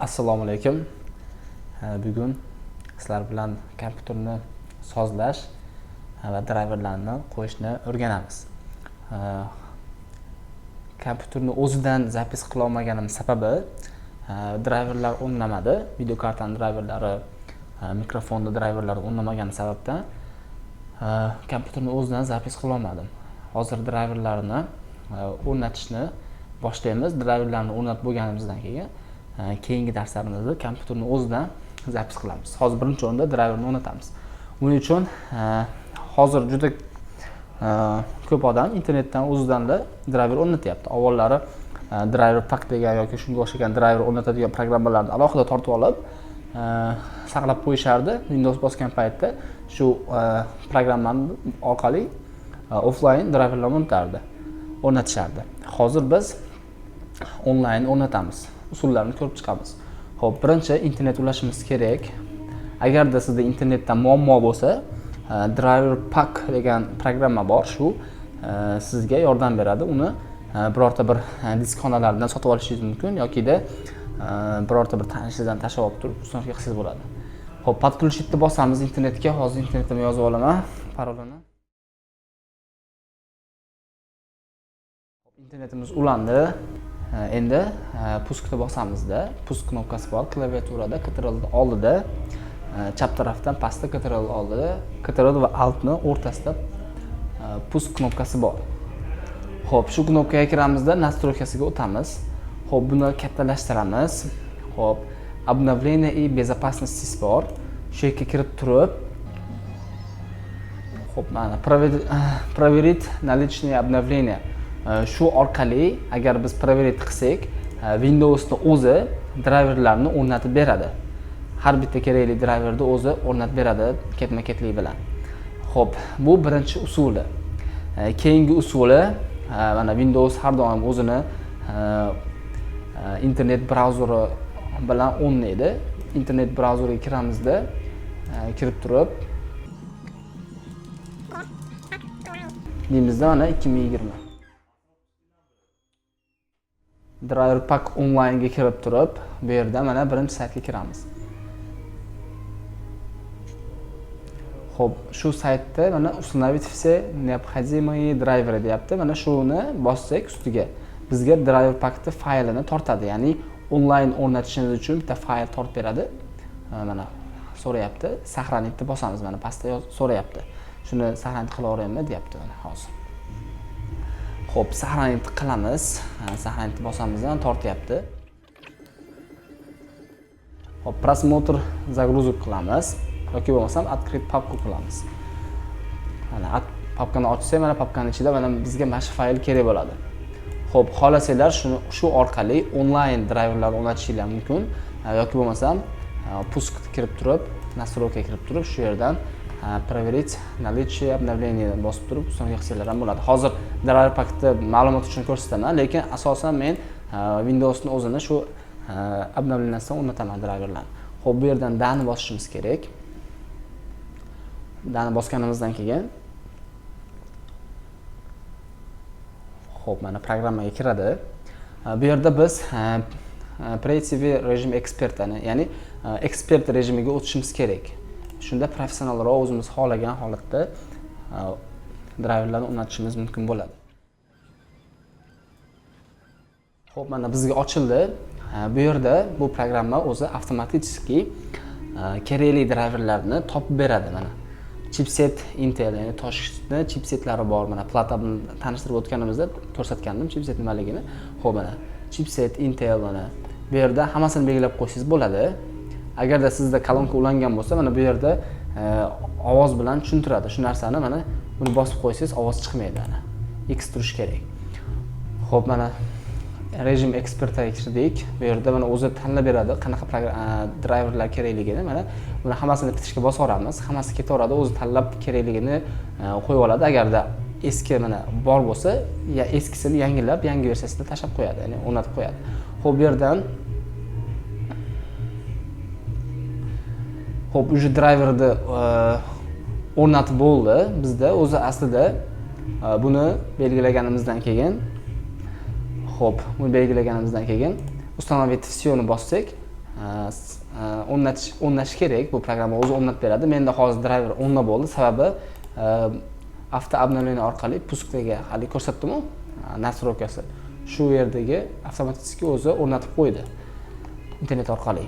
Assalomu alaykum. Bugun sizlar bilan kompyuterni sozlash va drayverlarni qo'yishni o'rganamiz. Kompyuterni o'zidan zapis qila olmaganim sababi drayverlar o'rnamadi. Video kartani drayverlari, mikrofonni drayverlari o'rnamagani sababdan kompyuterni o'zidan zapis qila olmadim. Hozir drayverlarni o'rnatishni boshlaymiz. Drayverlarni o'rnatib bo'lganimizdan keyin keyingi darslarimizda kompyuterni o'zidan zapis qilamiz. Hozir birinchi o'rinda drayverni o'rnatamiz. Buning uchun hozir juda ko'p odam internetdan o'zidan drayver o'rnatyapti. Avvallari driver pack degan yoki shunga o'xshagan drayver o'rnatadigan programmalarni alohida tortib olib saqlab qo'yishardi. Windows bosgan paytda shu programmani orqali offline drayverlarni o'rnatishardi. Hozir biz onlayn o'rnatamiz. Usullarni ko'rib chiqamiz. Xo'p, birinchi internet ulashimiz kerak. Agarda sizda internetda muammo bo'lsa, driver pack degan programma bor, shu sizga yordam beradi. Uni birorta bir disk xonalardan sotib olishingiz mumkin yokida birorta bir tanishingizdan tashlab olib turib установка qilsangiz bo'ladi. Xo'p, подключить bosamiz internetga. Hozir internetimga yozib olaman parolini. Internetimiz ulandi. Endi puskni bosamizda, pusk knopkasi bor klaviaturada, Ctrl oldida, chap tarafdan pastda Ctrl oldida, Ctrl va Altni o'rtasida pusk knopkasi bor. Xo'p, shu knopkaga kiramizda, настройкasiga o'tamiz. Xo'p, buni kattalashtiramiz. Xo'p, обновление и безопасность bor. Shu yerga kirib turib, xo'p, mana проверить наличные обновления. Shu orqali agar biz проверить qilsak, Windowsni o'zi drayverlarni o'rnatib beradi. Har bitta kerakli drayverni o'zi o'rnatib beradi ketma-ketlik bilan. Xo'p, bu birinchi usuli. Keyingi usuli, mana Windows har doim o'zini internet brauzeri bilan o'rnaydi. Internet brauzeriga kiramizda, kirib turib deymizda, mana 2020 driver pack onlaynga kirib turib, bu yerda mana birinchi saytga kiramiz. Xo'p, shu saytda mana установить все необходимые драйверы deyapti. Mana shuni bossak ustiga bizga driver packni faylini tortadi, ya'ni onlayn o'rnatishimiz uchun bitta fayl tortib beradi. Mana so'rayapti, сохранить deb bosamiz, mana pastda so'rayapti. Shuni сохранить qila olaymi deyapti mana hozir. Xo'p, сохранить qilamiz. Сохранить bosamiz, tortyapti. Xo'p, просмотр загрузок qilamiz yoki bo'lmasam открыть папку qilamiz. Mana papkani ochsak, mana papkani ichida mana bizga mana shu fayl kerak bo'ladi. Xo'p, xohlasanglar shuni shu orqali onlayn drayverlarni o'rnatishinglar mumkin yoki bo'lmasam пуск kirib turib, настройка kirib turib, shu yerdan проверить наличие обновления bosib turib установка qilsanglar ham bo'ladi. Hozir driver packni ma'lumot uchun ko'rsataman, lekin asosan men Windowsni o'zini shu обновлениесini o'rnataman drayverlarni. Xo'p, bu yerdan dani bosishimiz kerak. Dani bosganimizdan keyin xo'p, mana programmaga kiradi. Bu yerda biz preyти в rejim ekspertani, ya'ni ekspert rejimiga o'tishimiz kerak. Shunda professionalroq o'zimiz xohlagan holatda drayverlarni o'rnatishimiz mumkin bo'ladi. Xo'p, mana bizga ochildi. Bu yerda bu programma o'zi avtomatik kerakli drayverlarni topib beradi mana. Chipset Intel, ya'ni Toshni chipsetlari bor. Mana plata bilan tanishtirib o'tganimizda ko'rsatgandim chipset nimaligini. Xo'p, mana chipset Intel, mana bu yerda hammasini belgilab qo'ysangiz bo'ladi. Agarda sizda kolonka ulangan bo'lsa, mana bu yerda ovoz bilan tushuntiradi shu narsani. Mana buni bosib qo'ysangiz ovoz chiqmaydi, mana X turishi kerak. Xo'p, mana rejim ekspertga kirdik. Bu yerda mana o'zi tanlab beradi qanaqa drayverlar kerakligini. Mana buni hammasini bitishga bosaveramiz, hammasi ketaveradi, o'zi tanlab kerakligini qo'yib oladi. Agarda eski mana bor bo'lsa, ya eskisini yangilab, yangi versiyasini tashlab qo'yadi, ya'ni o'rnatib qo'yadi. Xo'p, bu yerdan xo'p, уже drayverni o'rnatib bo'ldi bizda. O'zi aslida buni belgilaganimizdan keyin, xo'p, buni belgilaganimizdan keyin установить всё ni bossak, O'rnatish kerak, bu programma o'zi o'rnatib beradi. Menda hozir driver o'rna bo'ldi, sababi avto обновление orqali пуск dagi hali ko'rsatdim-ku, настройка si. Shu yerdagi avtomatik o'zi o'rnatib qo'ydi internet orqali.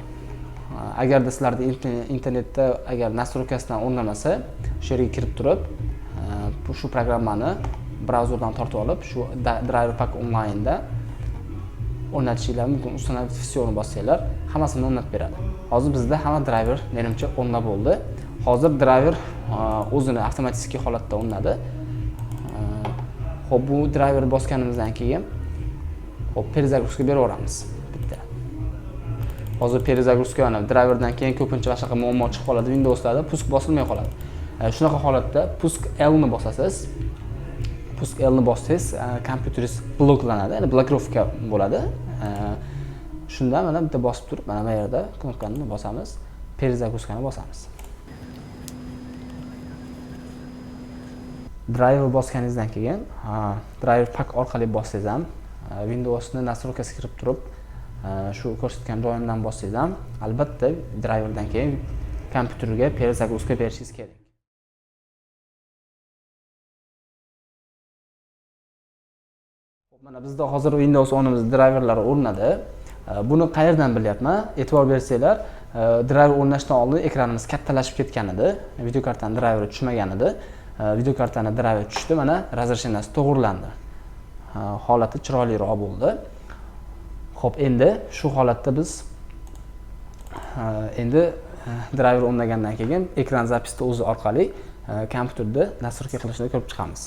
Agarda sizlarda internetda agar настройка sidan o'rnamasa, shu yerga kirib turib, shu programmani brauzerdan tortib olib, shu driver pack onlaynda o'rnatishinglar mumkin. Установить всё ni bossanglar, hammasini o'rnatib beradi. Hozir bizda hamma driver menimcha o'rna bo'ldi. Hozir driver o'zini avtomatik holatda o'rnadi. Xo'p, bu driver bosganimizdan keyin xo'p, перезагрузка beraveramiz bitta. Hozir перезагрузка mana driverdan keyin ko'pincha mana shunaqa muammo chiqib qoladi Windowslarda, пуск bosilmay qoladi. Shunaqa holatda пуск L ni bosasiz. Пуск L ni bossangiz, kompyuteringiz bloklanadi, ya'ni blokirovka bo'ladi. Shunda mana bitta bosib turib, mana bu yerda knopkani bosamiz, перезагрузка ni bosamiz. Driver bosganingizdan keyin, driver pack orqali bossangiz ham, Windowsni настройка siga kirib turib, shu ko'rsatgan joyimdan bossangiz ham, albatta driverdan keyin kompyuterga перезагрузка berishingiz kerak. Mana bizda hozir Windows 10imiz driverlari o'rnadi. Buni qayerdan bilyapman? E'tibor bersanglar, driver o'rnashdan oldin ekranimiz kattalashib ketgan edi. Video kartani driveri tushmagan edi. Video kartani driveri tushdi, mana разрешение si to'g'rilandi. Holati chiroyliroq bo'ldi. Xo'p, endi shu holatda biz endi driver o'rnagandan keyin ekran запись ni o'zi orqali kompyuterda настройка qilishni ko'rib chiqamiz.